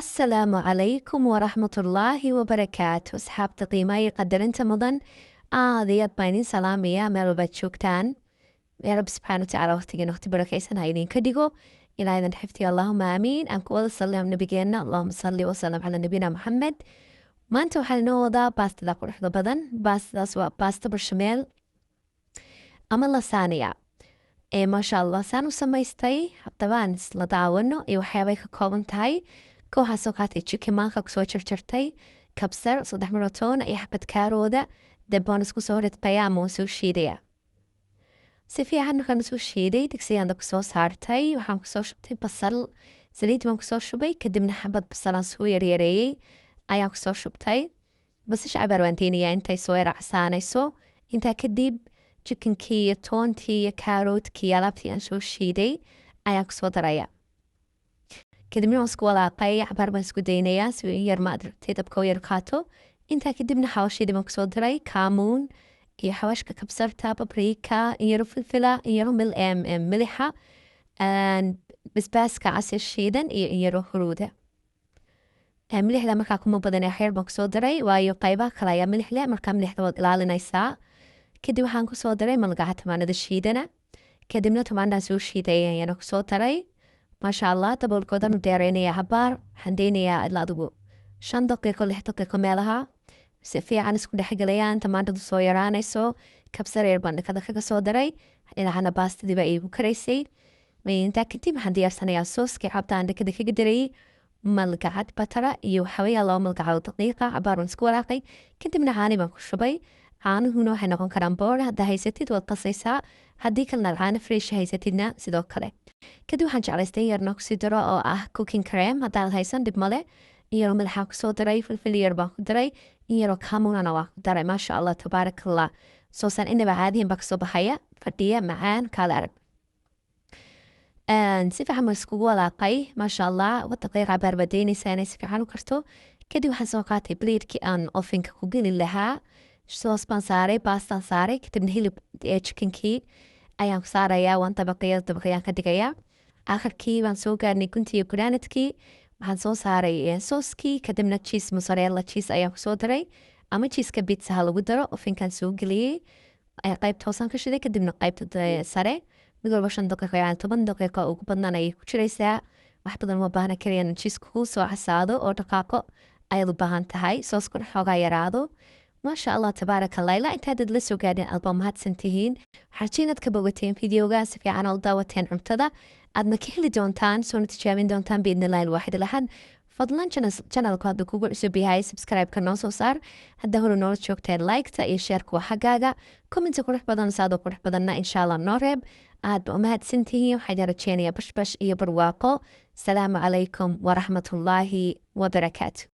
Asalaamu calaykum waraxmatullaahi wabarakaatu. Asxaabta qiimaha iyo qadarinta mudan, aad iyo aad baan idin salaamayaa meel walbaad joogtaan. Yaa Rabbi subxaana watacaala waqtigan waqti barakaysan ha idinka dhigo. Ilaa idin xifdiyo, allahuma aamiin. Aan ku wada salliam nabigeena, allahuma salli wasalam calaa nabiyina Maxamed. Maanta waxaan inoo wadaa baastada quruxda badan. Baastadaas waa baasta bashameel ama lasagna ee maasha Allah saan u samaystay. Haddabaan isla daawano iyo waxyaabay ka kooban tahay. Ka waxaa soo qaatay chicken maanka kusoo jarjartay, kabsar, 3 marotoon iyo xabad kaarooda. Deb baan isku soo ridqaya ama waan soo shiidaya si fiican. Markaan soo shiiday, digsigaan dabka soo saartay, waxaan kusoo shubtay basal. Saliid baan kusoo shubay, kadibna xabad basalaan soo yaryareeyey ayaan kusoo shubtay. Basasha cabaar waan deynayaa intay soo yara casaanayso. Intaa kadib chickenkii iyo toontii iyo kaaroodkii iyo alaabtii aan soo shiiday ayaan kusoo daraya. Kadibna waan isku walaaqay, cabaar baan isku daynayaa si in yar ma adragtay dabka u yar qaato. Intaa kadibna xawaashidii baan kusoo daray, kaamuun iyo xawaashka kabsarta, paprika, in yaro filfila, in yaro milixa, basbaaska casir shiidan iyo in yaro huruuda. Milixda markaa kuma badan ee xeer baan kusoo daray, waayo qaybaha kale ayaa milix leh. Markaa milixda waad ilaalinaysaa. Kadib waxaan kusoo daray malgaca tamaanada shiidana, kadibna tamaandaan soo shiiday ayaana kusoo daray. Maasha Allah, daboolkoodan u dheereynaya cabaar. Waxaan deynayaa ilaa adigu 5 daqiiqo, 6 daqiiqo meelaha, si fiican isku dhexgelayaan, tamaandhadu soo yaraanayso. Kabsar yar baan dhakada kaga soo daray. Dhinacana baastadii baa iigu karaysay. Intaa kadib waxaan diyaarsanayaa sooskii cabta aan dhakada kaga darayay, malgacad batara iyo waxaweeyaa 2 malgacadood daqiiqa. Cabaar waan isku walaaqay, kadibna caani baan ku shubay. Caanuhuna waxay noqon karaan boor haddaa haysatid waad qasaysaa, haddii kalena caano fresh haysatidna sidoo kale. Kadib waxaan jeclaystay in yarna kusii daro oo ah cooking cream. Haddaad haysan dhib male. In yaroo madaxaa kusoo daray, filfil yar baan ku daray, in yaroo kamunana waa ku daray. Maasha Allah, tabaaraka Allah, soosaan inaba caadihin baa kasoo baxaya, fadhiya macaan kaala arag. Si fiican baan iskugu walaaqay, maasha Allah. Wadaqiiq cabaar baad daynaysaa inay si fiican u karto. Kadib waxaan soo qaatay plate-kii aan ovenka ku geli lahaa. Soos baan saaray, baastaan saaray, kadibna hilib chickenkii ayaan ku saarayaa. Waan dabaqaya, dabaqayaan ka dhigayaa. Akhirkii baan soo gaarnay, guntii iyo gunaanadkii. Waxaan soo saaray sooskii, kadibna cheese, mozzarella cheese ayaan kusoo daray, ama cheeseka pizza ha lagu daro. Ovenkaan soo geliyey, qaybta hoosaan ka shiday, kadibna qaybta sare. Mid walba 5 daqiiqo, yani 10 daqiiqo ugu badnaan ayay ku jiraysaa. Wax badan uma baahna, kaliya in cheeseka kuu soo casaado oo dhaqaaqo ayaad u baahan tahay, sooskuna xoogaa yaraado. Maasha Allah, tabaaraka Allah. Ilaa intaadad la soo gaadhin, aad baa mahadsan tihiin. Waxaa inaad ka bogateen videoga, si fiican oo daawateen cuntada, aadna ka heli doontaan, soona tijaabin doontaan biidni illahi alwaaxid alaxad. Fadlan, channelku hadduu kugu cusub yahay, subscribe-ka noo soo saar. Hadda hore noola joogteen, like-ta iyo share-ka waa xaggaaga. Commenta qurux badan, saadoo qurux badanna insha Allah noo reeb. Aad ba umahadsan tihiin. Waxaan rajeynayaa bashbash iyo barwaaqo. Asalaamu calaykum waraxmatullaahi wabarakaatu.